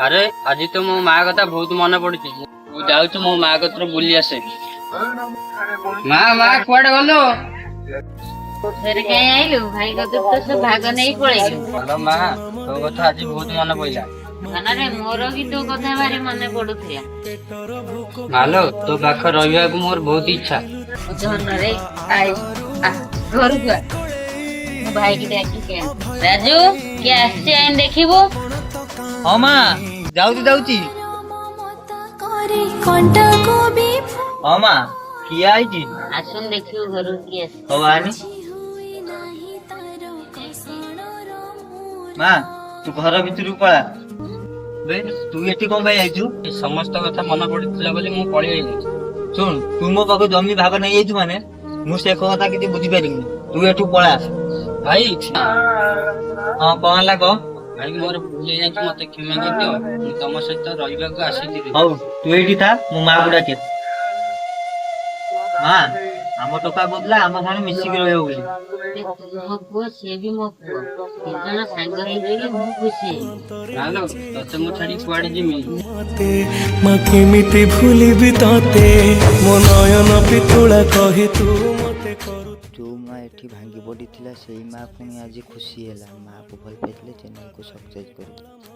ଆରେ, ଆଜି ତ ମୋ ମା କଥା ବହୁତ ମନେ ପଡୁଛି। ମୁଁ ଯାଉଛି, ମୋ ମା କତିରେ ବୁଲି ଆସେ। ମା, ମା, କୁଆଡେ ଗଲୁ? ଫେରେ କାଇଁ ଆଇଲୁ? ଭାଇ କତିରୁ ତ ସେ ଭାଗ ନେଇ ପଳେଇଲୁ। ହ୍ୟାଲୋ ମା, ତୋ କଥା ଆଜି ବହୁତ ମନେ ପଇଲା। ଧନରେ, ମୋର ବି ତୋ କଥା ଭାରି ମନେ ପଡୁଥିଲା। ମାଲୋ, ତୋ ପାଖରେ ରହିବାକୁ ମୋର ବହୁତ ଇଚ୍ଛା। ଧନରେ, I ଆ, ଘରକୁ ଆ। ମୋ ଭାଇକି ଡାକିକି ଆଣ। ରାଜୁ, କିଏ ଆସିଛି, ଆଇନ ଦେଖିବୁ। ହଁ ମା, ଯାଉଛି ଯାଉଛି। ହଁ ମା, କିଏ ଆଇଛି? ଆସୁନ, ଦେଖିବୁ ଘରକୁ କିଏ ଆସିଛି। ହଉ, ଆନି। ମା, ତୁ ଘର ଭିତରକୁ ପଳା। ବେ, ତୁ ଏଠି କଣ ପାଇଁ ଆଇଛୁ? ଏ ସମସ୍ତ କଥା ମନେ ପଡୁଥିଲା ବୋଲି ମୁଁ ପଳେଇ ଆଇଲି। ଶୁଣ, ତୁ ମୋ ପାଖକୁ ଜମି ଭାଗ ନେଇଯାଇଛୁ, ମାନେ ମୁଁ ସେ କଥା କିଛି ବୁଝିପାରିବିନି। ତୁ ଏଠୁ ପଳା। ଭାଇ। ହଁ, କଣ ହେଲା କହ? ଭାଇ, ମୋର ଭୁଲ ହେଇଯାଇଛି, ମତେ କ୍ଷମା କରିଦିଅ। ମୁଁ ତମ ସହିତ ରହିବାକୁ ଆସିଥିଲି। ହଉ, ତୁ ଏଇଠି ଥା, ମୁଁ ମାକୁ ଡାକେ। ମା, ଆମ ଟୋକା କହୁଥିଲା ଆମ ସାଙ୍ଗେ ମିଶିକି ରହିବ ବୋଲି। ତୁ ମୋ ପୁଅ, ସିଏ ବି ମୋ ପୁଅ। ଦି ଜଣ ସାଙ୍ଗ ହେଇଗଲେ ମୁଁ ଖୁସି ହେବି। ମାଲୋ, ତତେ ମୁଁ ଛାଡି କୁଆଡେ ଯିମି? ମତେ ମା, କେମିତି ଭୁଲିବି ତତେ? ମୋ ନୟନ ପିତୁଳା କହି ତୁ ମତେ କରୁ। ଯେଉଁ ମା ଏଠି ଭାଙ୍ଗି ପଡ଼ିଥିଲା, ସେଇ ମା ପୁଣି ଆଜି ଖୁସି ହେଲା। ମାଆକୁ ଭଲ ପାଇଥିଲେ ଚ୍ୟାନେଲକୁ ସବସ୍କ୍ରାଇବ୍ କରିବେ।